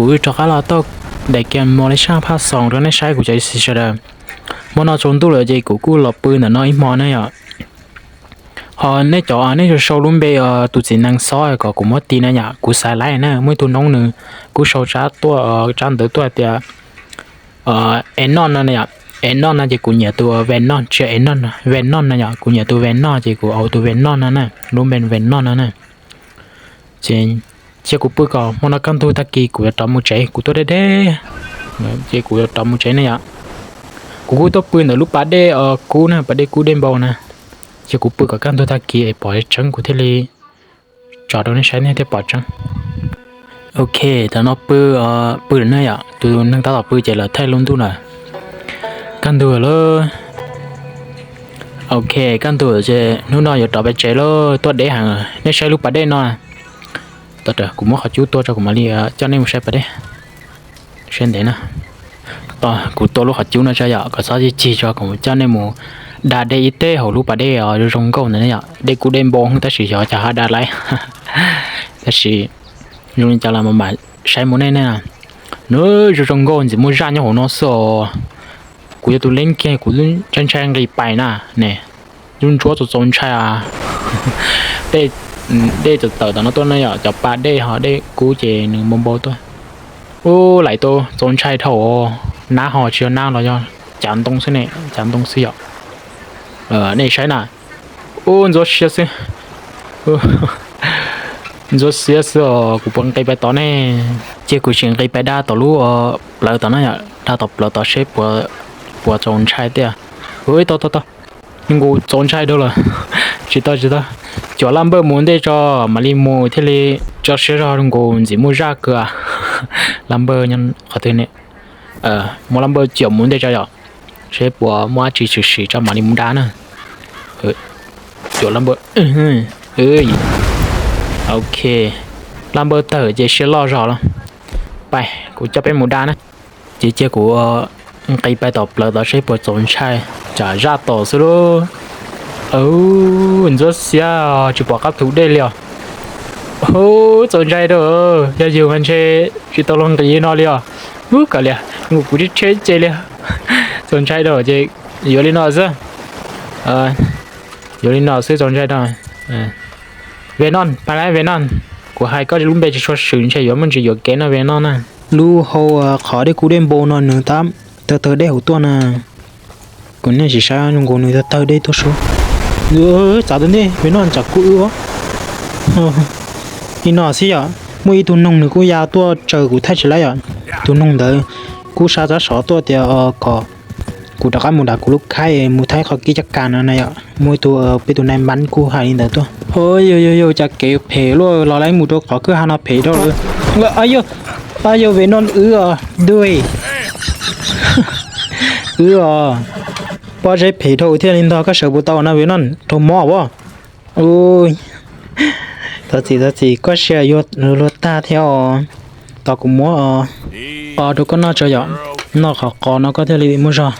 Kuv rov qab los tau daim game Mobile Legends phaj xoom rau nej saib kuv cov ib xis sawv daws. Hmo no tsaus ntuj lawm ces kuv kuj los pw ntawm no ib hmo ne yom. Ho nej cov nej sau lub npe tus txiv neej xob kom kuv muab tis na yom, kuv xav laib na, muaj ib tug noob nws kuj sau tsab tuaj, tsab ntawv tuaj tias Enon no yom. Enon no ces kuv nyiam tus Venom, tsis yog Enon, Venom no yom, kuv nyiam tus Venom ces kuv au tus Venom no na, lub npe Venom no na. Ces cia kuv pw kom hmo no kaj ntug tag kis kuv yuav rov mus tsev, kuv tuaj deb deb ces kuv yuav rov mus tsev ne yom. Kuv kuj tuaj pw ntawm lub pas dej kub na, pas dej kub dej npau na. Cia kuv pw kom kaj ntug tag kis es pom tseeb kuv thiaj li tso rau nej saib nej thiaj pom tseeb. Ok, tam no pw, pw lawm ne yom, tus neeg tab tom pw ces lawv thaij lub ntuj na. Kaj ntug lawm. Ok, kaj ntug ces hnub no yuav rov pem tsev lawm, tuaj deb heev. Nej saib lub pas dej no. Kuv muab qhov cub tua tso kuv mam li coj nej mus saib pas dej. Saib ntev na. Kuv tua lub qhov cub no tso yom, kom txhob cig cig tso, kuv coj nej mus da dej ib teg hauv lub pas dej zoo zoo nkauj ntawd ne yom. Dej kub dej npau tab sis xyov cas haj da laib. Tab sis zoo li cas los mam saib mus nej ne. Nws zoo zoo nkauj ntxim muaj zaj nyob hauv no xwb os. Kuv yog tus leeb kiag kuv ntshai ntshai nqis pais na ne. Ntsuab ntsuab txaus txaus ntshai. Dej tawm tawm tom no tuaj ne yom, cov pas dej ho dej kub ces nws npau npau tuaj. Ub, laim tau txaus ntshai dhau. Nab ho tsis yog nab los yog cav ntoo xwb ne, cav ntoo xwb yom. Nej saib na. Ub, ntxuav siab xwb. Ntxuav siab xwb os, kuv puas nqis pais tod ne? Cia kuv sim nqis pais da tom lub plawv tom no yom, da tom plawv tod seb puas txaus ntshai tiag. Ub, tau tau tau. Nkaus txaus ntshai dhau lawm. Tsis tau tsis tau. Cuam laj npawj mus ntej tso, mam li mus thiaj li tso siab zog, nkaus ntxim muaj zaj kawg. Laj npawj qhov twg ne? Muab laj npawj cuam mus ntej tso yom, seb puas muaj dab tsi tshwm sim tso mam li mus da na. Cuam laj npawj. Ok, laj npawj tawg ces siab loj zog lawm. Pais, kuv coj peb mus da na. Ces cia kuv nqis pais tom plawv tod seb puas txaus ntshai, tsam zaj tom xwb lauj. Ntxuav siab, tsis pom qab tus dej li os. Hu, txaus ntshai rau, yog yus mas ntshe tsis tau los nqis no li os. Ub, kav liam, nkaus kuv tsheb tsheb ces li. Txaus ntshai rau ces yuav li no xwb. Yuav li no xwb, txaus ntshai rau. Venom, pab lab Venom. Kuv hais koj lub npe tsis tshua swm ntshe yuav muaj ntsis yuam kev no Venom na. Lub hau qhov dej kub dej npau no nws tab tawg tawg dej hauv tuaj na. Kuv niaj sim saib zoo nkaus nws tawg tawg dej tuaj sub. Txav tus ntej Venom tsam kuj wb. Li no xwb yom, muaj ib tug noog nws kuj ya tuaj tsaws kuv thaij tsis laib yom. Tus noog ntawd kuj sab tsab sov tuaj tias kom kuv rov qab mus dav kuv lub khaib mus thaij qhov kib caj kas no na yom. Muaj ib tug peb tus nai npab kuj hais li ntawd tuaj. Yog yog yog, cas kev phem luaj los laib mus rau qhov kwj ha no phem rau lawm. Yog, yog Venom wb os, dui. Wb os, pob zeb phem dhau thiaj li ntog koj sawv puas tau no Venom, raug mob as. Ui, thov txim thov txim, koj sia yuav luag tag thiab os. Tos kuv muab o rau koj noj tso yom, noj qhov qos no koj thiaj li muaj zog.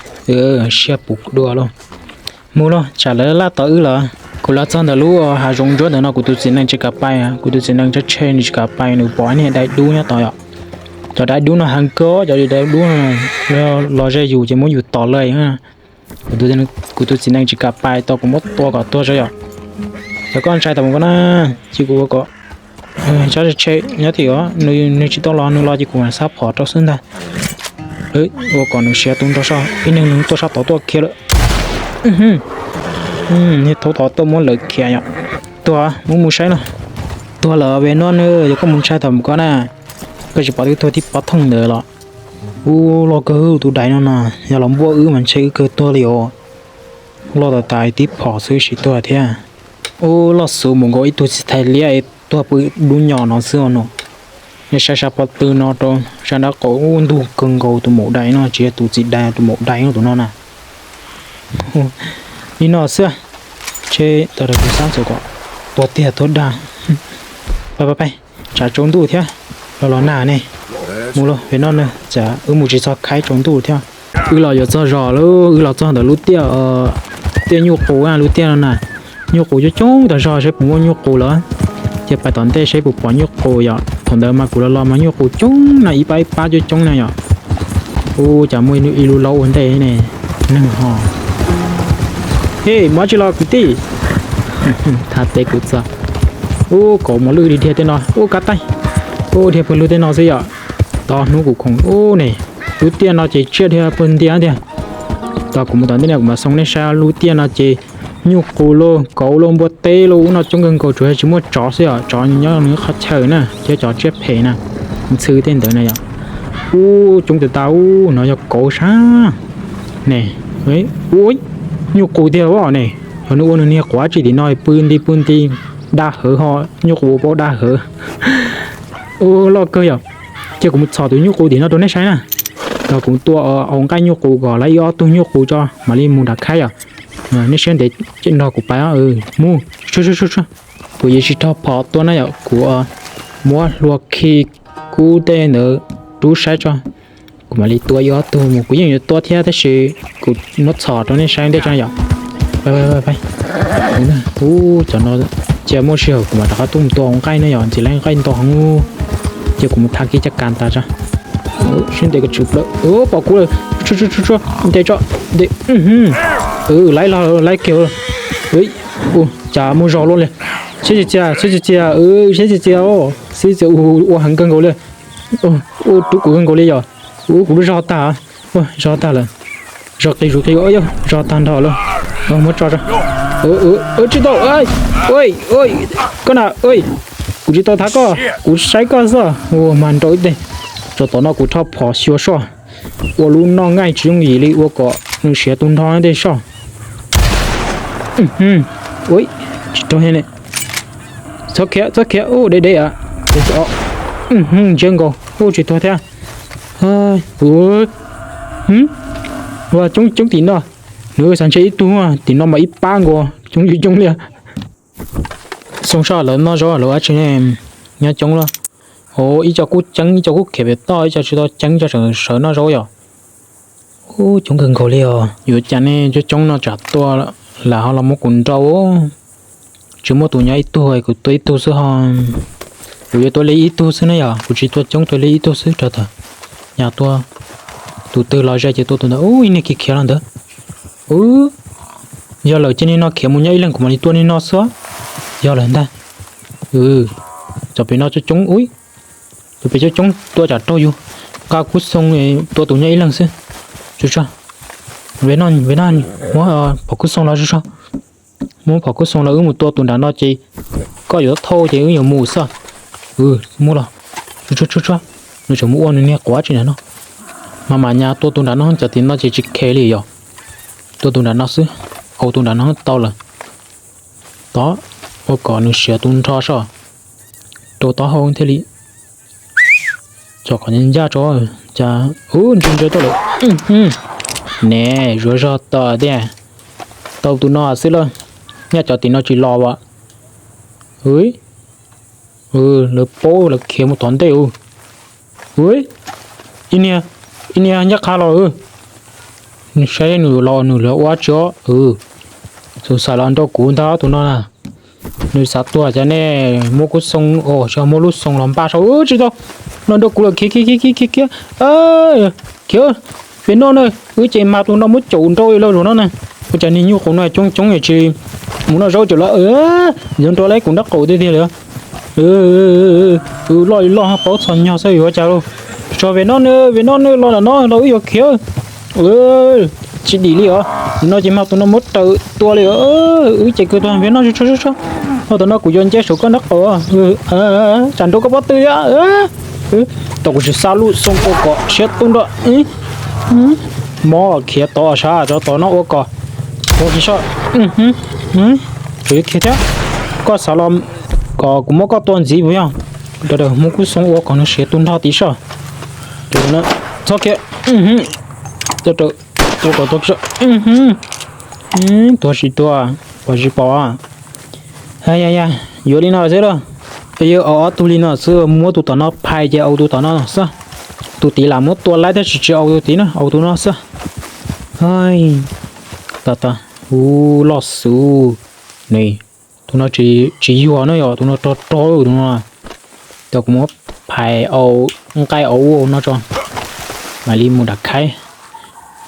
Siab puv dua lauj. Mus lauj, tsam lawv laj tos wb lawm. Kuv los txog ntawm lub hav zoov ntsuab ntawm no kuv tus txiv nees tsis kam pais, kuv tus txiv nees tshee tshee nws tsis kam pais, nws pom niag dais dub nyob tod yom. Cov dais dub no heev kawg, cov dais dub no los ze yus ces muab yus tom lawm. Kuv tus txiv nees tsis kam pais, tos kuv muab tua kom tuag tso yom. Cov koj ntshai tom mus koj na, cia kuv ua kom tshee tshee nyob tim os, nws tsis tau los, nws los ces kuv mam xab phom rau xwb ntag. Ua kom nws siav tus nrog soj, ib neeg nws tuaj sab tod tuaj khiav lawm. Niag thaub tod tuaj muab lawv khiav yom. Tuag, muab mus saib no. Tuag lawm Venom na, yog koj mus ntshai tom mus koj na. Koj tsis pom twb tuag tib pob thooj ntawd los. Ub, loj kawg tus dais no na, yog los npuaj wb mas ntshe wb kawg tuag li os. Loj tas tas tib phom xwb tsis tuag thiab. Ub, loj xwb mus nkaus ib tug txiv thais liab tuag pw dub nyos no xwb no. Nej saib sab pob tw no rau sab nraub qaum, ub, ntug kawg nkaus tus maum dais no, tsis yog tus txiv dais, tus maum dais no tus no na. Li no xwb, tseb tau rau tus xab ntxuav kom tuag tiag tuag dag. Pab pab pab, tsam tsaus ntuj thiab, los los nag ne. Mus lauj Venom na, tsam wb mus tsis txog khaib tsaus ntuj thiab. Wb los yuav txog zos lawm, wb los txog ntawm lub tiaj, tiaj nyuj qus, lub tiaj no na. Nyuj qus coob coob tas zog, seb puas muaj nyuj qus lawm. Cia pais tom ntej seb puas pom nyuj qus yom. Thaum ntawd mas kuv los los mas nyuj qus coob na, ib pab ib pab coob coob na yom. Ub, cas muaj ib lub laub ua ntej ne, neeg ho. Hej, mus dab tsi los kwv tij? Thab teb kuv txog. Ub, kauv mos lwj dhia tej no, ub, kab taij. Ub, dhia pawg lug tej no xwb yom. Tau hnub kuv khoom ub ne. Lub tiaj no ces tsiaj dhia pawg ntiag tiag. Tau kuv mus tom ntej no kuv mam xoo nej saib, lub tiaj no ces nyuj qus lauj, kauv lauj, npua teb lauj, ub no coob kawg nkaus, tsuas yog tsis muaj tsov xwb os, tsov nyob nws qhov chaw na, thiab cov tsiaj phem na, ntxhw tej ntawd na yom. Ub, coob tas tas, ub, no yog kauv sab ne. Ub, nyuj qus tiag os ne, yog nws ua nws niag quav tsi tim no pw nti pw nti, da hawv ho, nyuj qus ua paub da hawv. Ub, loj kawg yom. Ces kuv mus txhom tus nyuj qus tim no rau nej saib na. Tau kuv tua hau nqaij nyuj qus kom lawv ib ob tug nyuj qus tso mam li mus nram khaib yom. Nej siab ntev nrog kuv pais, mus. Kuv yeej tsis rho phom tua na yom, kuv muab hlua khi kub tej ntawd rub saib tso. Kuv mam li tua ib ob tug mus, kuv yeej yuav tua thiab tab sis kuv muab txhom rau nej saib ntej tso yom. Ub, cov no cia muaj sij hawm kuv mam rov qab tuaj mus tua hau nqaij na yom, ntxim lawv nqaij ntau heev. Ces kuv mus thav kiag caj kas tas tso. Siab ntev kawg tshwm plaws, pom kuv lawm. Ntes tso, ntes. Laiv los laiv kiag. Cas muaj zog luaj li. Siab txias txias, siab txias txias, siab txias txias, siab txias ua heev kawg nkaus li. Ua rub kuv kawg nkaus li yom. Ua kuv lub zog tag, zog tag lawm. Zog qis zus qis, zog tag nrho lawm. Muab tso tso. Tsis tau. Koj na, kuv tsis tau thab koj, kuv saib koj xwb. Ua mas nrau ib teg. Tsam tom no kuv rho phom xyuas soj, ua lub noj nqaij tsis yooj yim li, ua kom nws siav tu nrho tej soj. Tsis raug li. Txhob khiav, txhob khiav, deb deb. Ntsiag nkaus, tsis tuag thiab. Ua coob coob tim no, nws xav ntshe ib tug, tim no mas ib pab nkaus, coob coob li. Xoo soj lawv noj zaub lawv dab tsi ne, nyob coob lawm. Ib co kuj ceeb, ib co kuj khiav pem toj, ib co tsis tau ceeb, ib co tseem sawv noj zaub yom. Ub, coob kawg nkaus li os. Yuav cas nej coob coob no tsam tua lam ho los muab kuv nrau. Tsis muaj tus nyob ib tug, kuv tua ib tug xwb ho. Kuv yuav tua li ib tug xwb na yom, kuv tsis tua coob, tua li ib tug xwb rau tag. Nyas tua tus twg los ze ces tua tus ntawd. Ub, ib niag khiav khiav los ntawd. Yog lawm cia niag no khiav mus nyob ib leeg kuv mam li tua niag no xwb. Yog lawm ntag. Cov pem no coob coob, ub, cov pem coob coob tua tsam raug yus. Nqa kub xoo tua tus nyob ib leeg xwb. Tso, ve no, muab phom kub xoo los tso. Muab phom kub xoo los wb mus tua tus nram no ces koj yuav thauj ces wb yuav mus xwb. Muab los. Tso, nws tseem mus ua nws niag quav tsi nram no. Mas mas nyas tua tus nram no, cov tim no ces tsis khe li yom. Tua tus nram no xwb, au tus nram no tau lawm. Tod, ua kom nws siav tu nrho soj, rau taub hau thiaj li tso kom ncaj tso. Cas ub, ntsia ntsia tuaj lawm. Ne, zuav zog tod tiag. Tau tus no xwb lawm, nyaj cov tim no tsis los as. Lawv paub lawv khiav mus tom ntej. Ib niag, ib niag ncaj qha los. Nws saib nws los nws lawv ua tsi os. Xav xav los nrau kuv ntag tus no na. Nws xav tuag cas nej muab kub xoo os, muab lub xoo los npaj saum. Tsis tau, los nrau kuv lawm, khiav khiav khiav khiav khiav. Khiav, pem no na, wb ces mas tus no muab caum nrau li lawm no na. Ua cas niag nyuj qus no coob coob tsis mus noj zaub caum lawm. Yuav nrau lawm kuv nrab qaum tiag tiag li. Loj li loj paub txhos nyog xwb yuav ua cas lauj. Tso pem no na, pem no na, los nram no los wb yuav khiav. Tsis dim li os, no ces mas tus no muab raws tua li. Wb ces kwv tuag pem no tso tso. Ho tam no kuv yuav nce saum koj nrab qaum. Tsam nrau koj pob tw. Tau kuv tsis xa lub xoo ua kom siav tu nrho. Mob khiav tod sab tso, tod no ua kom ua kiag soj. Tsuas yuav khiav thiab. Koj xav los kom kuv muab koj tua ntxiv puas yog? Daws daws, muab kub xoo ua kom nws siav tu nrho tid soj. Txhob khiav. Tua kom tua kiag soj. Tua tsis tua, pom tsis pom. Ya ya, yuav li no xwb lauj. Yog au ob tug li no xwb, muab tus tom no phais ces au tus tom no xwb. Tus tid lam muab tua laib tab sis tsis au tus tid na, au tus no xwb. Tab tab, ub, loj xwb ne. Tus no tsis yuag na yom, tus no rog rog tus no. Tab kuv muab phais au nqaij au ub no tso, mam li mus nram khaib.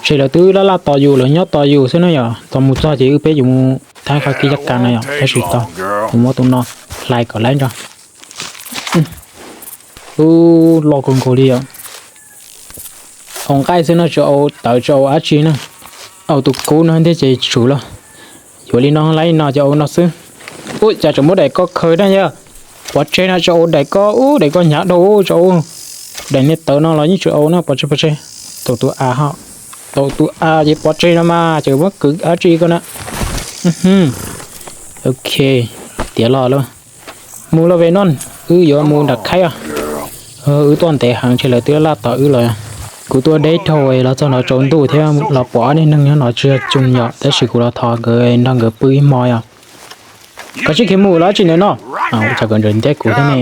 Ntshe lawv twb laj laj tos yus, lawv nyob tos yus xwb na yom. Tos mus txog ces wb peb yuav mus thaib qhov kis caj kas no yom, tab sis tau, yuav muab tus no hlais kom laib ntso. Ub, loj kawg nkaus li yom. Au nqaij xwb no tsis au tawv tsis au dab tsi na. Au tus kub no thiab ces tsum los. Yuav li no laib li no ces au no xwb. Ub, cas tseem muab daim ko khaws na yog. Pov tseg no tsis au daim ko, ub, daim ko hnyav dhau tsis au. Daim niag tawv no los yeej tsis au na, pov tseg pov tseg. Tau tus a ho, tau tus a ces pov tseg no mas ces muab kwv dab tsi ko na. Ok, tiav los lawm. Mus los Venom, wb yuav mus nram khaib os. Wb tuaj ntev heev ntshe lawv twb laj tos wb los. Kuv tuaj deb dhau los txog no tsaus ntuj thiab los pom ob niag neeg nyob no tsis yog tsum yom, tab sis kuv los thov nkawd nrog nkawd pw ib hmo yom. Koj tsis khiav mus los tsis ntawm no. Ua cas kawm ntawm nteb kuv thiab ne.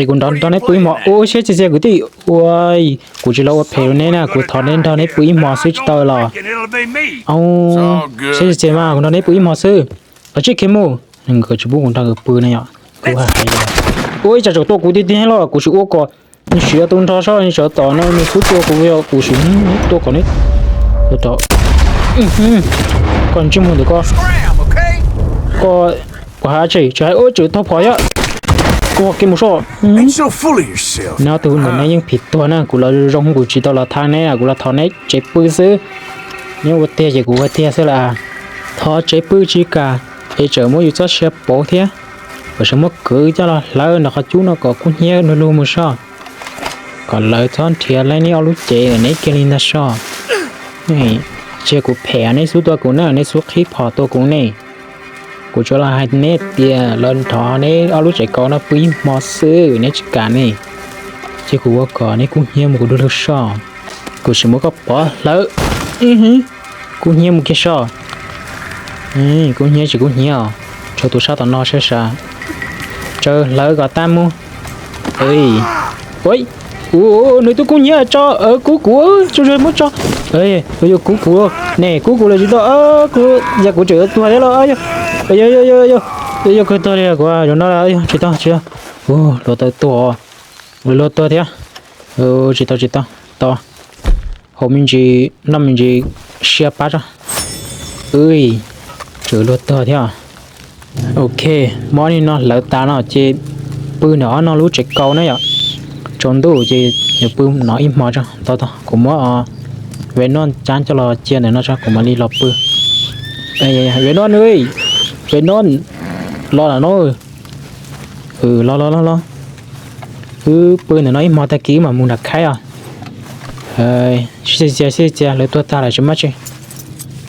Kuv nrog neb pw ib hmo, ua siab txias txias kwv tij, ua, kuv tsis los ua phem rau neb na, kuv thov neb nrog neb pw ib hmo xwb tsis tau los? Au, siab txias txias mas kuv nrog neb pw ib hmo xwb. Koj tsis khiav mus. Nkawd tsis pub kuv nrog nkawd pw ne yom. Ua ib tsam tsaum tua kuv tiag tiag los kuv sim ua kom nws siav tu nrho soj, nws sawv tom no nws xub tua kuv, kuv sim tua kom nws, koj ntsej muag ntawm koj, koj puas hais tsis tsis hais, ua tswm tau phom yom. Koj kev mus soj. Neb ob tug ntawm neb yeej phim tuag na, kuv los zoo kuv tsis tau los thab neb, kuv los thov neb tsev pw xwb. Neb ua tiag ces kuv ua tiag xwb las. Thov tsev pw tsis kam es tseem muab yus txoj sia pauv thiab. Kuv tseem muab kwv coj los hlawv nram qhov cub no kom kub hnyiab lug lug mus soj, kom lawv txhob nrhiav laib neb ob lub cev neb kiag li ntag soj. Tsis yog kuv phem, neb xub tua kuv na, neb xub qhib phom tua kuv ne. Kuv tsuas los hais neb tias los nrog neb ob lub tsev kaus no pw ib hmo xwb, neb tsis kam ne. Ces kuv ua kom neb kub hnyiab mus kuv lug lug soj. Kuv sim muab koj pov hlawv, kub hnyiab mus kiag soj. Kub hnyiab tsis kub hnyiab os, tso tus sab tom no saib sav. Tsaws hlawv kom tag mus. Nws twb kub hnyiab tso, kub kuv, tso muab tso. Yog kub kuv ne, kub kuv los tsis tau, kuv, yog kuv tseem yuav tuag thiab los. Yog kawg tuag li kuv, zaum no tsis tau tsis tau. Luag taw tuag, luag tuag thiab. Tsis tau tsis tau, tau. Haus me ntsis noj me ntsis siab pab tso. Tseem luag tuag thiab. Ok, muab ob niag no hlawv tas no ces pw ntawm ob no lub tsev kaus na yom. Tsaus ntuj ces yuav pw no ib hmo tso. Tau tau, kuv muab Venom cab coj los cia ntawm no tso kuv mam li los pw. Venom, Venom, los lam no. Los los los los. Wb pw ntawm no ib hmo tag kis wb mam mus nram khaib os. Sib txias sib txias, lawv tuag tag lawm tsis muaj tsi.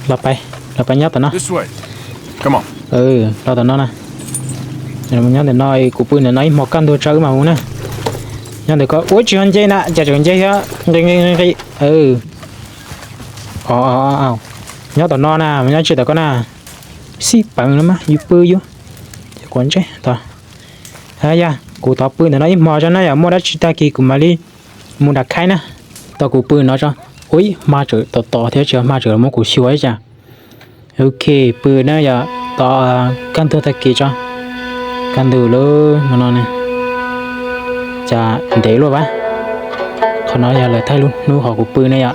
Los pais, los pais nyob tom no. Los tom no na. Nyob ntawm no, kuv pw ntawm no ib hmo kaj ntug tso wb mam mus na. Nyob ntawm ko ua tsis yog nce na, cas tseem nce thiab nqi nqi nqi nqi. Nyob tom no na, nyob tsis tom ko na. Xij peev no mas yus pw yus, yus quav ntsej tod. Yog kuv thov pw ntawm no ib hmo tso na, yog muaj dab tsi tag kis kuv mam li mus nram khaib na. Tau kuv pw no tso. Ui, hma tseem tos tos thiab, tsis yog hma tseem muab kuv xyuas ib cas. Ok, pw na yog tos kaj ntug tag kis tso. Kaj ntug lawm no no ne. Cas ntev luaj vas. Qhov no yog lawv thaij lub hnub qhov kuv pw na yom.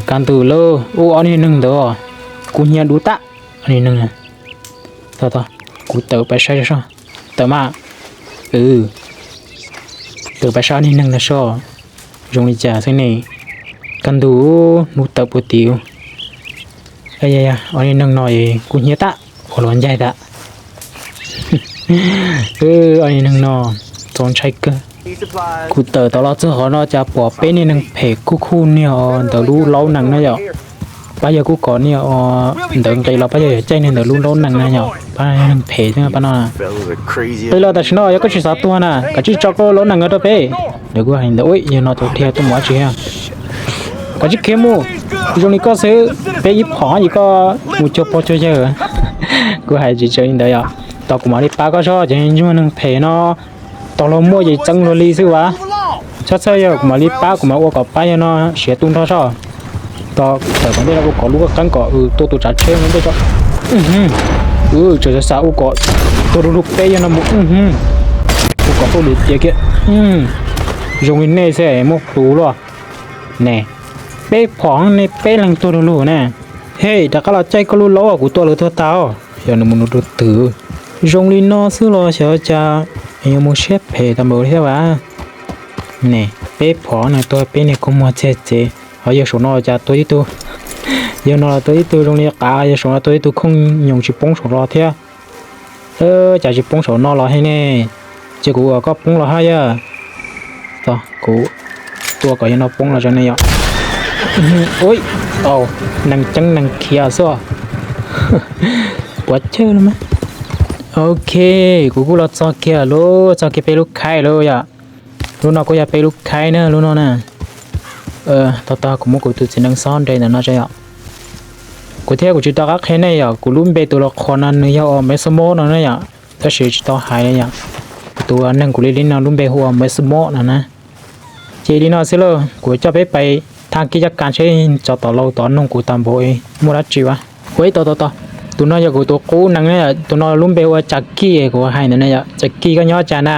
Kaj ntug lawm, ub, ob niag neeg ntawd kub hnyiab dub tag. Ob niag neeg, kuv tawm pais saib soj, tawm mas. Tawm pais saib ob niag neeg ntawd soj, zoo li cas xwb ne. Kaj ntug, hnub tawm puag tim. Ob niag neeg no kub hnyiab tag, ua luaj ncaig tag. Ob niag neeg no txaus ntshai kawg. Kuv tawm tod los txog qhov no cas pom peb niag neeg phem khuj khuj niag os ntawm lub laub nees na yom. Pab yawg kuj kom niag os ntawd nqis los pab yawg yuav caij niag ntawd lub laub nees na yom, pab niag neeg phem thiab pab no. Qhia los tam sim no yog koj tsis xav tuag na, kav tsij tso koj laub nees rau peb. Lawv kuj hais ntawd, ua yog no tau dhia tuaj mus dab tsi thiab. Kav tsij khiav mus, zoo li koj xwb, peb ib phom ces koj mus cuag pog cuag yawg. Kuv hais tsis tsawg li ntawd yom, tos kuv mam li pab koj soj, ces ntsej muag neeg phem no tau luag muaj ces txeeb luag li xwb vas. Txhob txhawj yog kuv mam li pab, kuv mam ua kom pab yawg no siav tu nrho soj. Tau tawm kom ntej no ua kom lub qeeb kom tua tus tsav tsheb ntej tso. Tseem xav ua kom tuag du lug peb yawg no mus. Kuv kom poj lwm tiav kiag. Zoo li nej xwb muab hlub luaj. Ne, peb phom ne peb leeg tuag lug lug na. Hej, rov qab los caij koj lub laub kuv tua lawv tuag tas. Yog nws mus nws rau twg. Zoo li no xwb los xyov cas yuav mus siab phem tau npaum li thiab as. Ne, peb phom no tua peb niag kua muag txiag tsev, ho yog saum no cas tua ib tug, yog no los tua ib tug zoo li qav, yog saum no tua ib tug khooj nyoos tsis poob saum los thiab. Cas tsis poob saum no los he ne. Ces kuv ua koj poob los hab yog. Kuv tua kom yog no poob los tso ne yom. Ui, neeg ceeb neeg khiav xwb. Puas chawj los mas. Ok, kuv kuj los txog kiag lub, txog kiag peb lub khaib lawm yom. Lub no kuj yog peb lub khaib na, lub no na. Tau tag kuv muab kuv tus txiv neej xob nres ntawm no tso yom. Kuv thiab kuv tsis tau qab qhia nej yom, kuv lub npe tus los qhuas no nws yog uas Maiv Xub Mob no na yom, tab sis tsis tau hais li yom. Tus neeg kuv li li no lub npe hu ua Maiv Xub Mob no na. Ces li no xwb lauj, kuv coj peb pais thaj kib caj kas seb tsov tom laus tod noog kuv tau npaum muaj dab tsi ua. Ua ib tau tau tau, tus no yog kuv tus qub nees na, tus no lub npe hu ua Cas Kij, kuv hais ntawd na yom, Cas Kij koj nyob cas na.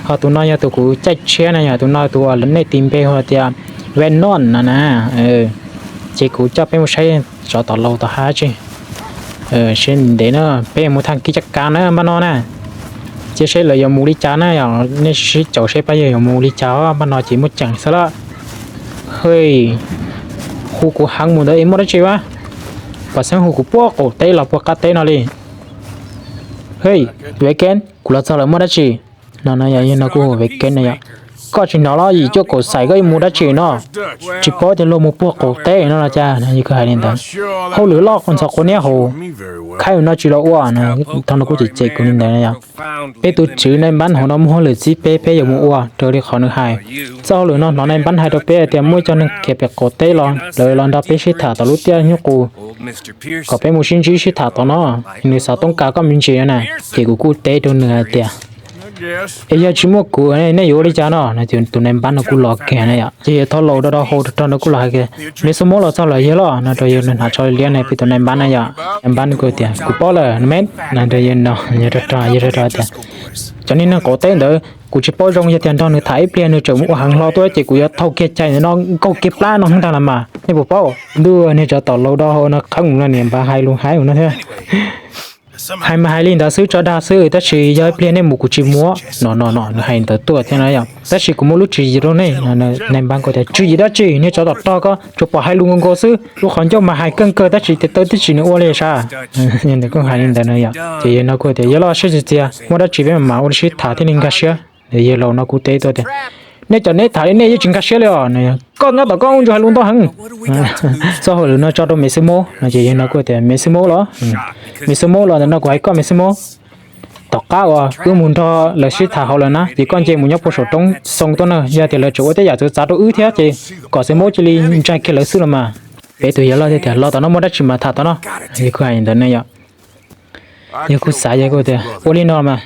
Ho tus no yog tus kuv caij tshiab na yom, tus no tus uas nej tis npe hu tias Venom no na. Ces kuv coj peb mus saib tsov tom laus tod hab tsi. Seb ntev na, peb yuav mus thaj kib caj kas na npaj no na. Cia seb lawv yuav mus li cas na yom, nej sib caum seb pab yawg yuav mus li cas npaj no ces muaj ceem xwb lawm. Hej, hu kuv heev mus ntawd es muaj dab tsi ua? Pam xeeb hu kuv puag qaum teb los puag qab teb no li. Hej, Venom, kuv los txog lawm muaj dab tsi? No no yog no kuj hu Venom no yom. Koj tsis hnov los yim cuaj kaum xais koj yuav mus dab tsi no? Tsis paub tias luag mus puag qaum teb no los cas no, yog kuj hais li ntawd. Hauj lwm loj ntxhov quav niab hauv, khaib no tsis los ua no, thaum no kuj cem cem kuv li ntawd yom. Peb tus tswv nai npab hauv no muaj hauj lwm txib peb, peb yuav mus ua raws li qhov nws hais. Txoj hauj lwm no hnov nai npab hais rau peb tias muaj ib co neeg khiav pem qaum teb los, lawv los nrog peb sib tham tom lub tiaj nyuj qus, kom peb mus sib ntsib sib tham tom no. Nws xav toob kas koj me ntsis na. Ces kuv kuj teb rau nws hais tias, es yog tsis muaj kuv nej yuav ua li cas no? No ces tus nai npab no kuj los kiag na yom, ces yog thauj laus rau hauv rog no kuj los hais tias, Maiv Xub Mob los txog lawm yawg loj no rau yawg, nws hnav tsho liab ne, peb tus nai npab na yom. Nai npab nws kuj tias kuv paub lawm me, no rau yawg no, yawg rog rog yawg rog rog tias, cov niag neeg qaum teb ntawd kuv tsis paub zoo, yog tias nrog nws tham ib pliag nws tseem mus ua heev hlo tuaj ces kuv yuav thau kiag cai ntawm no nkaug kiag plab no hwv ntag los mas, nej puas paub? Ntuj, niag tsov tom laus do hauv no qheeb no niam npab hais lus haib no thiab. Hais mas hais li ntawd xwb, tso dag xwb, tab sis yog ib pliag nej mus kuv tsis mus no no no, nws hais ntawd tuaj thiab no yom. Tab sis kuv muaj lub tswv yim rau nej. Nai npab kuj tias tswv yim dab tsi, niag tsov tom rog ko tsuas pom hais lus nkaus nkaus xwb, lub qhov ncauj mas hais keej kawg tab sis tes taw twb tsis nws ua li sas. Nws kuj hais li ntawd no yom, ces yawg no kuj tias yawg loj siab txias txias, muaj dab tsi peb mam mam ua li sib tham thiaj li nkag siab. Yawg laus no kuj teb tuaj tias, nej cov neb tham li nej yeej tsis nkag siab li os. Koj nyob tom koj ua ntsuas hais lus ntau heev. Txoj hauj lwm no tso rau Maiv Xub Mob no ces yawg no kuj tias Maiv Xub Mob los, Maiv Xub Mob los ntawm no kuv hais koj Maiv Xub Mob, tom qab uas wb mus nrog lawv sib tham hauv lawm na ces koj nce mus nyob puag saum roob xoo tuaj na, yog tias lawv tseem ua tej yam txawv txav rau wb thiab ces kom Xub Mob cia li ntshai kiag lawv xwb los mas. Peb tus yawg laus thiaj tias los tom no muaj dab tsi mas tham tom no. Yawg kuj hais ntawd ne yom. Yawg kuj xav, yawg kuj tias ua li no mas,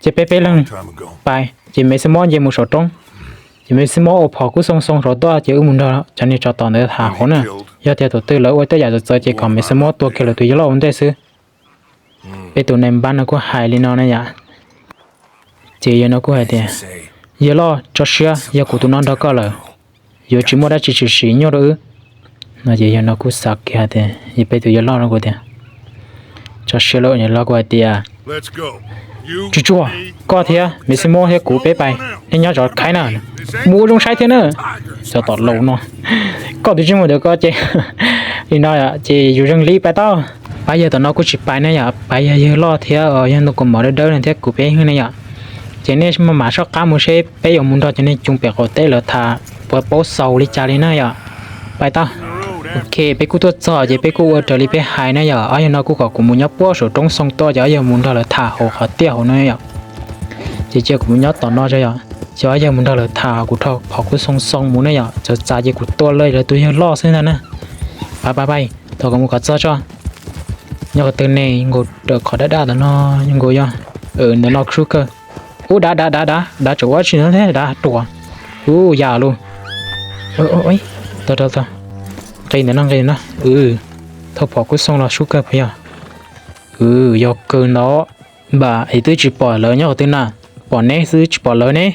ces peb peb leeg pais, ces Maiv Xub Mob nce mus saum roob, ces Maiv Xub Mob ua phom kub xoo xoo saum tuaj ces wb mus nrog cov niag tsov tom ntawd tham hauv na. Yog tias thaum twg lawv ua tej yam txawv txawv ces kom Maiv Xub Mob tua kiag lawv tus yawg laus ua ntej xwb. Peb tus nai npab no kuj hais li no na yom. Ces yawg no kuj hais tias, yawg laus tso siab, yog kuv tus no nrog koj lawm, yuav tsis muaj dab tsi tshwm sim nyuaj rau wb. No ces yawg no kuj xav kiag tias, peb tus yawg laus no kuj tias, tso siab lauj, yawg laus kuj hais tias, tsuag tsuag, koj thiab Maiv Xub Mob thiab kuv peb pais, nej nyob zov khaib na, mus ua zoo saib thiab na. Tsov tom laus no, koj tus ntsej muag ntawm ko ces li no ces yus zeeg li pais tau. Pab yawg tom no kuj tsis pais ne yom, pab yawg, yawg laus thiab yawg ntoo kaus mom dawb dawb no thiab kuv peb hwj ne yom. Ces nej maj mam soj qab mus seb peb yuav mus nrog cov niag coos pem qaum teb lawv tham puas paub xaus li cas li na yom. Pais tau. Ok, peb kuj tuaj txog ces peb kuj ua raws li peb hais na yom. Ob yawg no kuj kom kuv mus nyob puag saum roob xoo tuaj ces ob yawg mus nrog lawv tham hauv qhov tiaj hauv no yom. Ces cia kuv mus nyob tom no tso yom, ces ob yawg mus nrog lawv tham, kuv rho phom kub xoo xoo mus ne yom, txawv txav ces kuv tua lawv tus yawg laus xwb ntag na. Pab pab pab, thaum kuv mus kom txog tso. Nyob qhov twg ne, nkaus qhov dab dab ntawm no, nkaus yog ntawm no sub kawg. Ub, dav dav dav dav dav, tseem ua tsi no thiab dav ruam. Ub, yam lug. Nqis ntawm no, nqis ntawm no. Thauj phom kub xoo los sub kawg puas yog? Yog kawg ntawd. Npam es twb tsis pom lawv nyob qhov twg na. Pom neb xwb tsis pom lawv ne.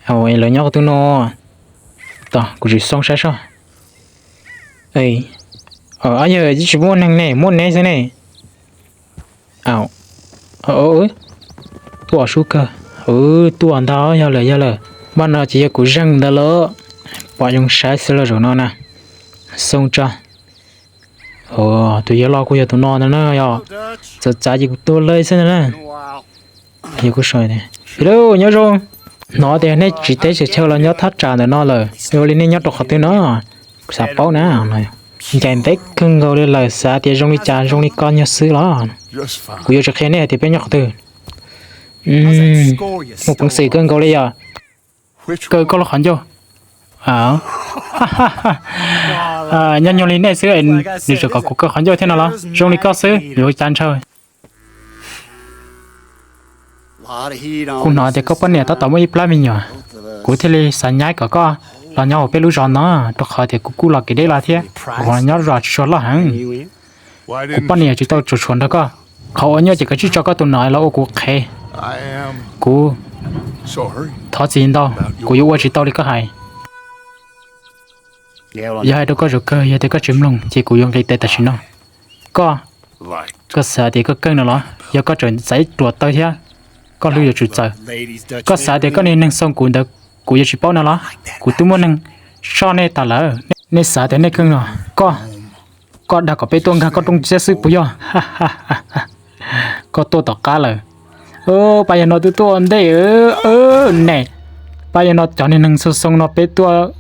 Lawv nyob qhov twg no? Tos kuv tsis xoob saib soj. Yog tsis muaj neeg ne, muaj neb xwb ne. Tuaj sub kawg. Tuaj ntag, yog lawm yog lawm. Npaj no ces yog kuv zeeg ntawd lawm. Pom zoo saib xwb los zaum no na. Xoob tso. Tus yawg loj kuj yog tus no ntag na yog. Txawm txav ces kuv tuag lawm xwb ntag na. Yog kuj so tias, nyob zoo. Hnov tias nej tsis teb tsis chaw los nyob thaj tsam ntawm no lawm, ua li nej nyob rau qhov twg no? Kuv xav paub na. Ncaim ntev kawg nkaus li lawm, xav tias zoo li cas zoo li ko nyuag xwb los. Kuv yuav tsis qhia nej hais tias peb nyob qhov twg. Muaj peev xwm kawg nkaus li yom. Kaw koj lub qhov ncauj. Nyob nyuag li nej xwb, nws tseem kom kuv kaw qhov ncauj thiab no los? Zoo li koj xwb yuav cas ntshaw. Kuv hnov tias koj poj niam tab tom muaj ib plab me nyuam, kuv thiaj li xav nyaib kom koj los nyob hauv peb lub zos no, rau qhov tias kuv kuj los kev deb los thiab, kuv nyob zos tsis tshua loj heev. Kuv poj niam tsis tau tsuas tshuav nrog koj, qhov ua nyuaj ces koj tsij tso koj tus nom los ua kuv qhev. Kuv thov txim ntau, kuv yuav ua tsis tau li koj hais. Yog hais rau koj zaum kawg, yog tias koj tsis mloog ces kuv yuav nqis tes tam sim no. Koj, koj xav tias koj keej no los? Yog koj tseem txais ruam tawv thiab, koj hlwb yuav tsum txaws. Koj xav tias koj niag neeg xoo kuv ntawd kuv yuav tsis paub no los? Kuv twb muaj neeg soj nej tas lawm. Nej xav tias nej keej no? Koj, koj dag kom peb tuaj nkag koj rooj siab xwb puas yog? Koj tuaj tom qab lawm. Pab yawg no twb tuaj ua ntej ne. Pab yawg no cov niag neeg xoo xoo no peb tuaj,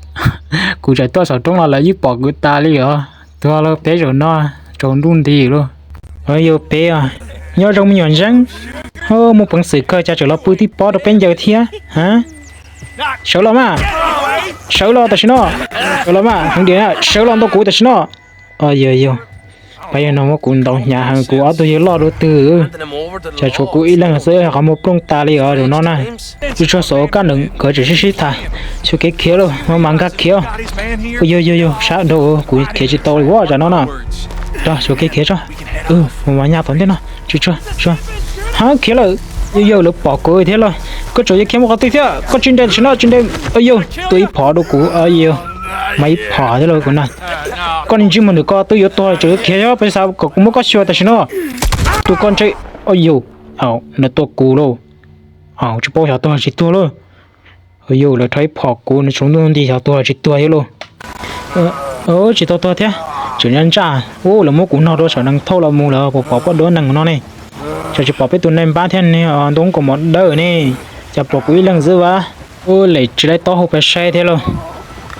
kuv tseem tuaj saum roob los lawv yeej pom kuv tas li os. Tuag lawm peb zaum no, tsaus ntuj nti lawm. Yog peb, nyob zoo me nyuam ntseeb. Muaj peev xwm kawg cas tseem los pw tib pob rau peb ncaws thiab. Sawv los mas, sawv los tam sim no. Sawv los mas, heev diam, sawv los ntaus kuv tam sim no. Yog yog, pab yawg no muab kuv ntaus hnyav heev, kuv ob tug yawg loj dua twg, tsam tshuav kuv ib leeg xwb qhov muag plooj tas li os zaum no na. Tsuj tsuag xav ua kaj ntawd nkawd tseem sib sib tham, xyuas kev khiav lauj, mas mas nkag khiav. Yog yog yog, sab dhau, kuv khiav tsis tau li ua tsam no na. Rov xyuas kev khiav tso. Mas mas nyaj tom ntej no, tsuj tsuag, ha khiav lawm. Yog yog lawv pom kuv thiab lauj, koj tseem yuav khiav mus qhov twg thiab, koj tsis nres tam sim no tsis nres. Yog tua ib phom rau kuv, yog mas ib phom thiab lauj kuv na. Koj niag ntsej muag ntawm ko twb yuav tuag tseem yuav khiav, peb xav kom kuv muab koj xyuas tam sim no. Tua koj ntsej. Yog, nws tua kuv lauj. Tsis paub xyov tuag tsis tuag lauj. Yog lawv rho ib phom kuv, nws tsaus ntuj nti xyov tuag tsis tuag thiab lauj. Tsis tau tuag thiab, tseem ntsaj ntsaj. Ub, lawv muab kuv nog rau saum nees thauj los mus lawm, puas pom poj duab nees no ne? Xyov tsis pom peb tus nai npab thiab niag ntoo kaus mom dawb ne, cas pom kuv ib leeg xwb vas. Ub, lem tsis laib taub hau pes saib thiab lauj.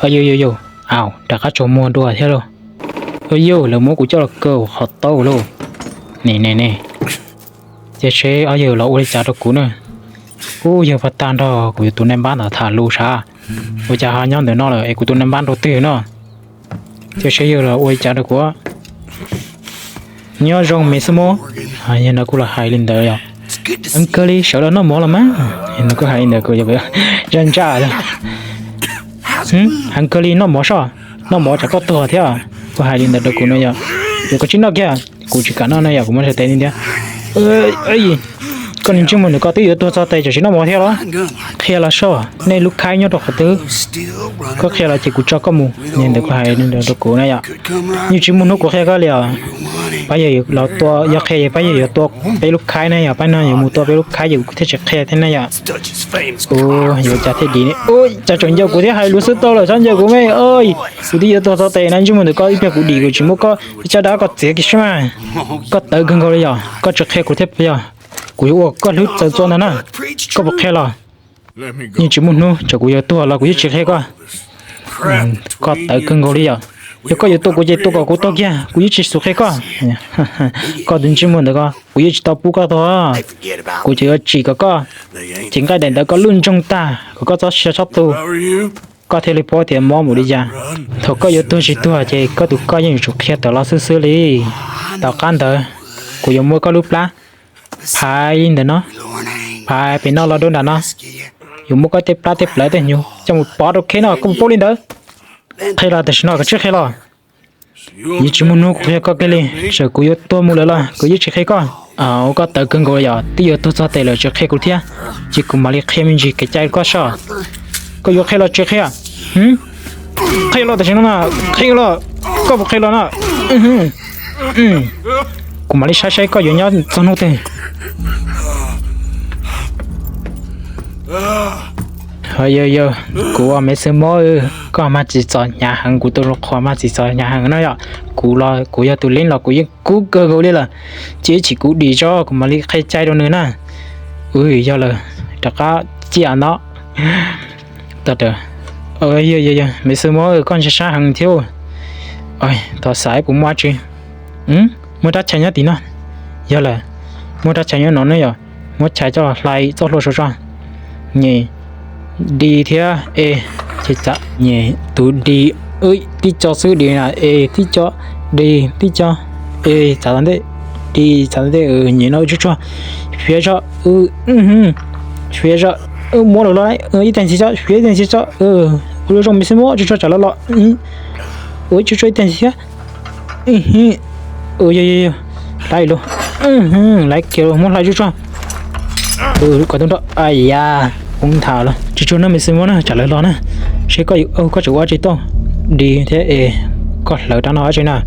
Yog yog yog, au, rov qab tsaus muag dua thiab lauj. Yog lawv muab kuv coj los kaw qhov taub lauj. Ne ne ne, cia seb ob yawg los ua li cas rau kuv na. Ub, yawg pab tag nrho kuv yuav tus nai npab ntawd tham lus sav. Ua cas ho nyob ntawm no lawm es kuv tus nai npab rau twg no? Cia seb yawg los ua li cas rau kuv. Nyob zoo me xwb mog. Yawg no kuj los hais li ntawd yom. Heev kawg li, sawv los noj mov los mas. Yawg no kuj hais li ntawd kuv zaj ntsaj. Heev kawg li, noj mov soj, noj mov tsam koj tuag thiab. Kuj hais li ntawd rau kuv no yom. Yog koj tsis noj kiag, kuv tsis kam noj no yom, kuv muab tes li ntiab. Koj niag ntsej muag ntawm ko twb yuav tuag txog tes tsam tsis noj mov thiab los? Qhia los soj, nej lub khaib nyob rau qhov twg? Koj qhia los ces kuv tso koj mus. Niag ntawd kuj hais li ntawd rau kuv na yom. Yeej tsis muaj hnub kuv qhia koj li os. Pab yawg los tua, yog qhia pab yawg yuav tua peb lub khaib na yom, pab no yuav mus tua peb lub khaib ces kuv thiaj tsis qhia thiab na yom. Yuav cas thiaj dim ne. Cas tseem ncaws kuv thiab, hais lus xwb tau lawm txhob ncaws kuv me. Kuv twb yuav tuag txog tes na, ntsej muag ntawm koj ib pliag kuv dim kuv tsis muab koj ib caj dab koj txiav kiag seb mas. Koj tawv kawg nkaus li yom, koj tsis qhia kuv thiab puas yog? Kuv yuav ua koj hlwb txawv txua ntag na. Koj puas qhia los? Yeej tsis muaj hnub, txawm kuv yuav tuag los kuv yeej tsis qhia koj. Koj tawv kawg nkaus li yom. Yog koj yuav tua kuv ces tua kom kuv tuag kiag, kuv yeej tsis xus qhia koj. Koj tus ntsej muag ntawd ko, kuv yeej tsis tau pub koj tuag. Kuv tseem yuav tsim kom koj cev nqaij daim ntawd koj lwj ntsoog tag kom koj txhob sia txhob tu, koj thiaj li paub tias mob npaum li cas. Thaum koj yuav tuag tsis tuag ces koj tus koj yeej yuav tsum qhia tawm los xwb xwb li. Tom qab ntawd, kuv yuav muab koj lub plab phais ntawm no, phais pem no los rau nram no. Yuav muab koj tej plab tej plawv tej hnyuv coj mus pov rau kheb no, koj puas paub li ntawd? Qhia los tam sim no koj tsis qhia los? Yeej tsis muaj hnub kuv qhia koj kiag li, txawm kuv yuav tuag mus lawm los kuv yeej tsis qhia koj. Ua koj tawv kawg nkaus yom, twb yuav tuag txog tes lawm tsis qhia kuv thiab. Ces kuv mam li qhia me ntsis kev cai rau koj soj. Koj yuav qhia los tsis qhia? Qhia los tam sim no na, qhia los, koj puas qhia los na? Kuv mam li saib saib koj yuav nyob txog hnub twg. Yog yog, kuv ua me xwb mob, koj mas txim txom hnyav heev, kuv tus qhua mas txim txom hnyav heev no yom. Kuv los kuv yog tus leeb los kuv yeej kub kawg nkaus li lawm. Cia ib chim kuv dim tso kuv mam li qhia cai rau nws na. Yog lawm, rov qab ciaj no. Yog yog, me xwb mob, koj ntshai sab heev thiab. Thov xav puas muaj dab tsi. Muaj rab chais nyob tim no. Yog lawm, muaj rab chais nyob no ne yom. Muab chais coj los hlais txoj hlua saud tso. Nyem D thiab E, nyem tus D, tib co xwb D na, E tib co, D tib co, E txav tom ntej, D txav tom ntej, nyem no tsuag tsuag, fiav zog, fiav zog, muab lawm los, ib teg ntxiv tso, fiav ib teg ntxiv tso, ua zoo me xwb muab tsuag tsuag tsam lawv los, ua tsuag tsuag ib teg ntxiv thiab. Yog yog yog, laiv lus, laiv kiag los muab hlais tsuag tsuag. Kom tub nrho, a yas, poob nthav lawm. Tsuag tsuag no me xwb muab na tsam lawv los na. Seb koj, koj tseem ua tsis tau. D thiab E, koj hlawv rab no dab tsi na.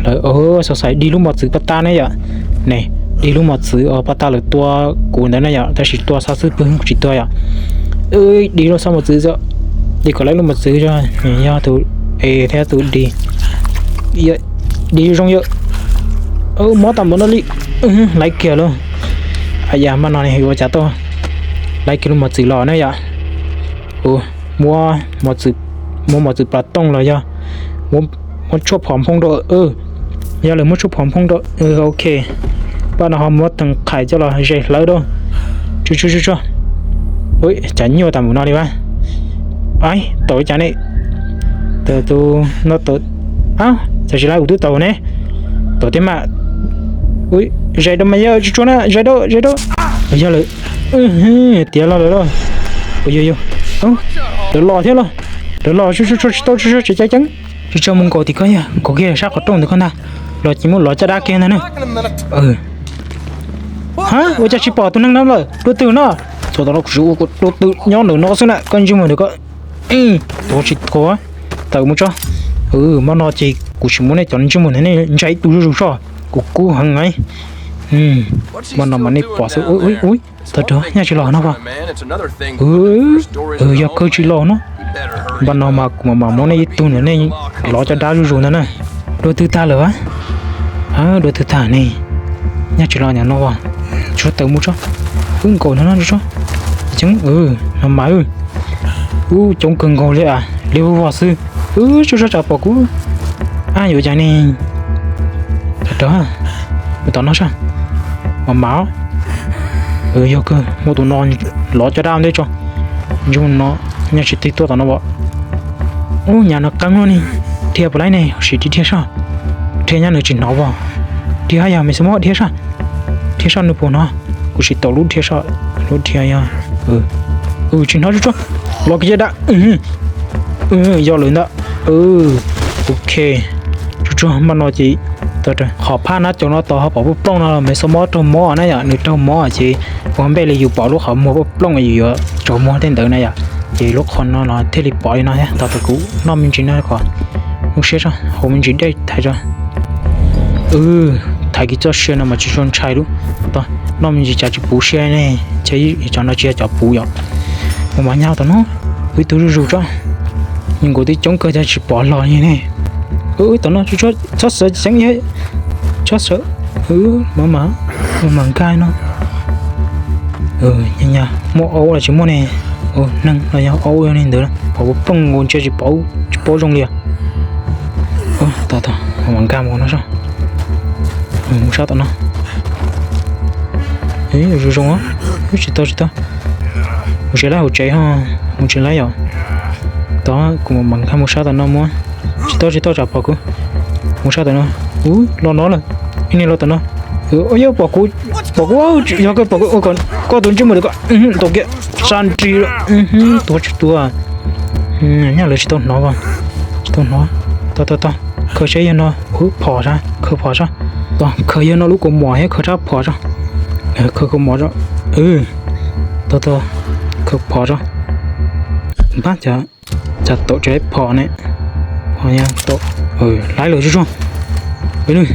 Hlawv, xav xav D lub mos txwv paj tag ne yom. Ne, D lub mos txwv paj tag lawm tua kuv ntawd ne yom, tab sis tua xov xwb pw tsis tua yom. D lub xov mos txwv, D kom laiv lub mos txwv, yog tus E thiab tus D. D zoo yom. Mob tag npaum no li, laiv kiag lawm. A yas, mas no ne yuav ua cas tau. Laiv kiag lub mos txwv los ne yom. Muab, muab mos txwv plas tooj los yog muab tshuaj phom nphoo rau. Yog lawv muab tshuaj phom nphoo rau, ok. Paj no ho muab tees qhais coj los ze hlawv rau. Tsuag tsuag tsuag tsuag. Cas nyuaj tag npaum no li ua. Aib, tau li cas ne. Tau tus no tau. Ab, cas tsis laiv kuv twb tau ne. Tau thiab mas. Zais rau mas yog tsuag tsuag na, zais rau, zais rau. Yog lawm. Tiav los lawm lauj. Yog yog, lawv los thiab lauj. Lawv los, tsuag tsuag tsis tau, tsuag tsuag tsis cai ceeb. Tsuag tsuag mus nkaum tim koj yog nkaum kiag sab qhov rooj ntawd koj ntag. Los ces muab lov caj dab kiag ntag na. Ha, ua cas tsis pom tus neeg no lawm, dua twg no? Txog tom no kuv tsis ua dua twg nyob ntawm no xwb na, koj ntsej muag ntawm koj. Tuav tsis tuav, tawm mus tso. Hmo no ces kuv tsis muab nej cov ntsej muag ntawm nej ntsia ib tug zuj zus tso, kuv kub heev na. Hmo no mas nej pom xwb. Ui, tag rog, nyaj tsis los no as. Yog kawg tsis los no. Npaj no mas kuv mam mam muab nej ib tug ntawm nej lov caj dab zuj zus ntawd na. Dua twg tag lawm as? Dua twg tag ne? Nyaj tsis los nyam no as. Tsuag tawm mus tso. Wb nkaum no no tso. Ceeb, no mas, ub, coob kawg nkaus li as, li vog vog xwb. Wb tsuag tsuag tsam pom kuv. Ab, yuav cas ne? Rov, mus tom no sab. Mam mam. Yog kawg, muab tus no lov caj dab ntej tso. Ntsej muag no nyaj tsis tig tuaj tom no as. Ub, nyam no qeeb luaj ne. Dhia puas laib ne, sim dhia soj. Dhia nyab nws tsis hnov as. Dhia hab yog me xwb muab dhia soj. Dhia soj nws puas hnov. Kuv sim tau lub dhia soj, lub dhia yog, tsis hnov tsuag tsuag. Los kiag caj dab. Yog lawm ntag. Ok. Tsuag tsuag, npaj no ces qhov phab nab cov no tod ho pom plooj plooj no los me xwb muab raug mob na yom, nws raug mob ces ua npej li yus pom lub qhov muag plooj plooj yus yuav tsaus muag tej ntawd na yom. Ces lub qhov no los thiaj li pom li no thiab. Tos kuv noj me ntsis no kom zoo siab tso, haus me ntsis dej thaiv tso. Thaiv kiag txoj sia no mas tsis tshua ntshai lub. Noj me ntsis cas tsis puv siab ne, ces cov no tsis yog cov puv yom. Mus mas nyab tom no, ib tug zuj zus tso. Nkaus twb coob kawg cas tsis pom los li ne. Tom no txhob sawv ceev, txhob sawv. Mam mam, mam nkag no. Muaj aub los tsis muaj ne. Neeg los yog aub li ntawd, pom plooj nkaus ntsia tsis paub, tsis paub zoo li. Tos tos, mam nkag mus no soj. Mus sab tom no. Zoo zoo, tsis tau tsis tau. Mus tsev lawm, hauv tsev ho, mus tsev lawm yom. Tos kuv mam nkag mus sab tom no mus. Tsis tau tsis tau, tsam pom kuv. Mus sab tom no. Ub, los no lawm. Ib niag los tom no. Yog pom kuv, pom kuv, yog koj pom kuv, koj tus ntsej muag ko, tau kiag, sab nrig, tuav tsis tuav. Nyaj lawv tsis tau hnov, tsis tau hnov. Tos tos tos. Khaws seb yog no, phom sab, khaws phom sab. Khaws yog no lub kaus mom thiab khaws sab phom sab. Khaws kaus mom sab. Tog tog, khaws phom sab. Pab cas, cas tau tsev phom ne. Phom yog tau, laib lawm tsuag tsuag.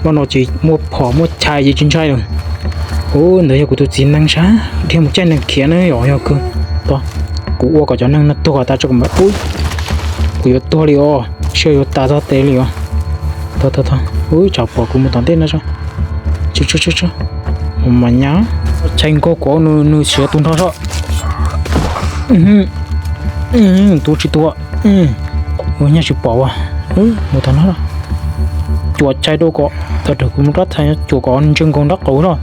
Pab no ces muaj phom muaj chais ces tsis ntshai lawm. Ub, ntawd yog kuv tus txiv nees sab dhia mus caij nees khiav na yom, yog kawg. Tog, kuv ua kom cov neeg no tuag tas tso kom, ub, kuv yuav tuag li os, seb yuav tas txog tes li os. Tog tog tog, ub, tsam pom kuv mus tom ntej no. Tsuag tsuag, mas nyab, chais nkaug kuv, nws siav tu nrho soj. Tu tsis tuag. Nyaj tsis pom as. Mus tom no, cuam chais rau kom, thaum kuv mus rab thaiv cuam kom ntsw nkaus nraub qaum no.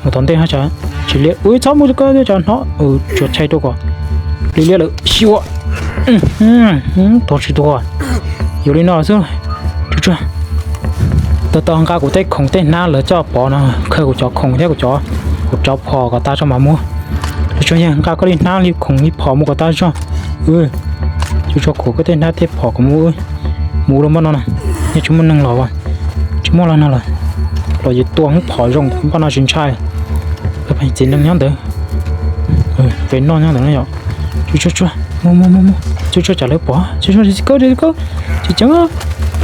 Mus tom ntej no, tsis liab, ub, txhob mus ko, tso no, cuam chais rau kom liab liab lawm xyuas. Tuag tsis tuag. Yuav li no xwb. Tsuag tsuag, tau tau nqa kuv tej khoom tej hnab lawv coj pov no, khaws kuv cov khoom thiab kuv cov, kuv cov phom kom tas tso mam mus. Tsuag tsuag, yog nqa koj li hnab li khoom li phom mus kom tas tso. Tsuag tsuag, khaws koj tej hnab tej phom kom mus. Mus lawm npaj no na, yeej tsis muaj neeg los, tsis muaj los no los, los yuav tua hoob phom zoo npaj no tsis ntshai. Txiv nees nyob ntawd, pem noj nyob ntawd no yom. Tsuag tsuag, mus mus mus mus, tsuag tsuag tsam lawv pom, tsuag tsuag, dej txiv kaub, dej txiv kaub, tsis ceev,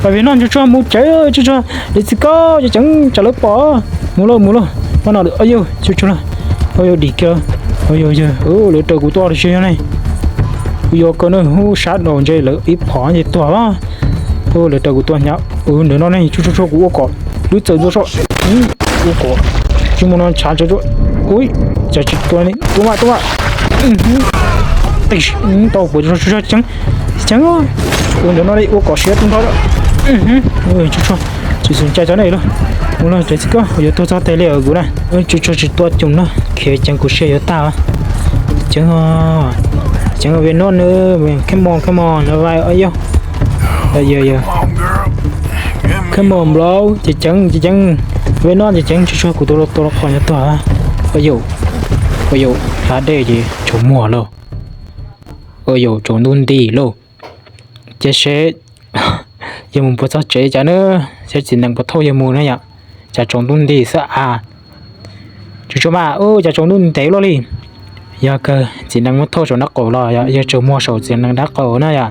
pab pem noj, tsuag tsuag mus tsev, tsuag tsuag, dej txiv kaub, tsis ceev, tsam lawv pom. Mus lauj mus lauj, npaj no lawm, au yau, tsuag tsuag lauj, au yau dim kiag, au yau yawg, lawv raws kuv tuaj los tsis yog ne. Kuv yuav kawg no, hub, sab nraud ntshe lawv ib phom ces tuag. Lawv raws kuv tuaj hnyav, ntawm no ne, tsuag tsuag tsuag, kuv ua kom lub txawm ntxua soj, ua kom tsis mus no ntshav tsav tsuag. Ui, cas tsis tua li, tua mas tua mas. Tau puas tsuag tsuag, ceev, ceev, ua ntawm no li, ua kom siav tu nrho. Tsuag tsuag, tsis xum cai tso ne lauj. Mus lauj, dej txiv kaub, yuav tuag txog tes li os kuv na. Tsuag tsuag tsis tua cum no, khiav ceev kuv siab yuav tag. Ceev, ceev, Venom nws, come on, come on, no vai, au yau. Come on bro, ceev ceev, ceev ceev, Venom ceev ceev, tsuag tsuag, kuv tua los qhov nyob tuag. Au yau, au yau, hlab dej ces tsaus muag lauj. Au yau, tsaus ntuj nti lauj. Cia seb yawg mus puas txog tsev cas na, seb txiv nees puas thauj yawg mus na yom. Cas tsaus ntuj nti xwb a. Tsuag tsuag mas, ub, cas tsaus ntuj ntev luaj li. Yog kawg txiv nees muab thauj saum nraub qaum los yog yawg tsaus muag saum txiv nees nraub qaum na yom.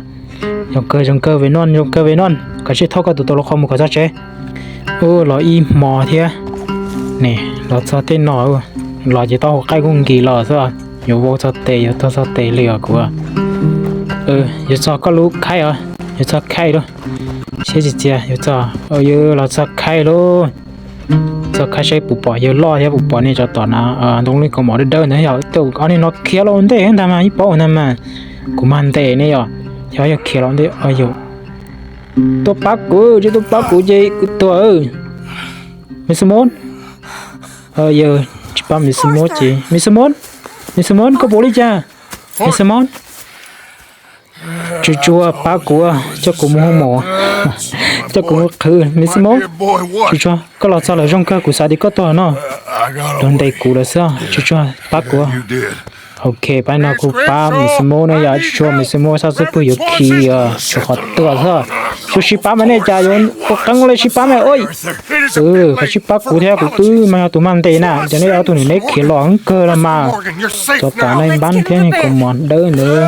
Zoo kawg, zoo kawg Venom, zoo kawg Venom, koj sim thauj koj tus tau los qhov mus kom txog tsev. Ub, los ib hmo thiab. Ne, los txog tej no, los ces taub hau qaij kuj nkis los xwb. Yuav vau txog tes, yuav tuag txog tes li os kuv. Yuav txog koj lub khaib os, yuav txog khaib lauj. Siab tsis txias, yuav txog, yuav los txog khaib lauj. Txog khaib seb puas pom yawg loj thiab puas pom nej cov tom na, ntoo lwj kaus mom dawb dawb ntawd yom. Tej ob niag no khiav los ua ntej ntag mas, ib paub ntag mas. Kuv mag ntes ne yom, yog yog khiav los ua ntej. Tuaj pab kuv, tsis tuaj pab kuv ces kuv tuag. Mister Moon, yog tsis pab Mister Moon ces, Mister Moon, Mister Moon, koj puas li cas? Mister Moon, tsuag tsuag pab kuv, coj kuv mus hoo mom, coj kuv mus qhwv. Mister Moon, tsuag tsuag, koj los txog lawm zoo kawg, kuv xav tias koj tuag no. Luag ntes kuv lawm xwb, tsuag tsuag pab kuv. Ok, pab no kuv pab Mister Moon na yom, tsuag tsuag Mister Moon sab xub pwg yuav khi, tsuag qhov tuag xwb. Tsuag sib pab mas nej cas yuav ua qeeb ua li sib pab mas ua. Qhov sib pab kuv thiab kuv twb mas yog tus mag ntes na, ces nej ob tug nws neb khiav los kawg los mas. Cov tom neeg npab thiab kaus mom dawb ntawd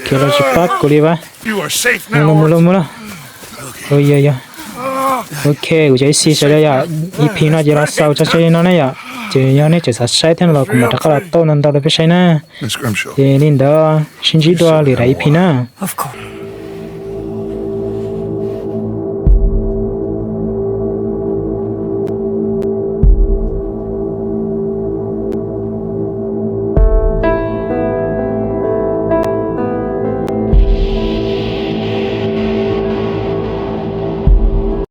khiav los tsis pab kuv li vas. Mus lauj, mus lauj, mus lauj. Yog yog. Ok, kuv cov ib xis sawv daws yom, ib phim no ces los xaus tso tseg li no ne yom. Ces yog nej tseem xav saib thiab no los kuv mam rov qab los tau ntau ntau rau peb saib na. Ces li ntawd sib ntsib dua lwm daim ib phim na.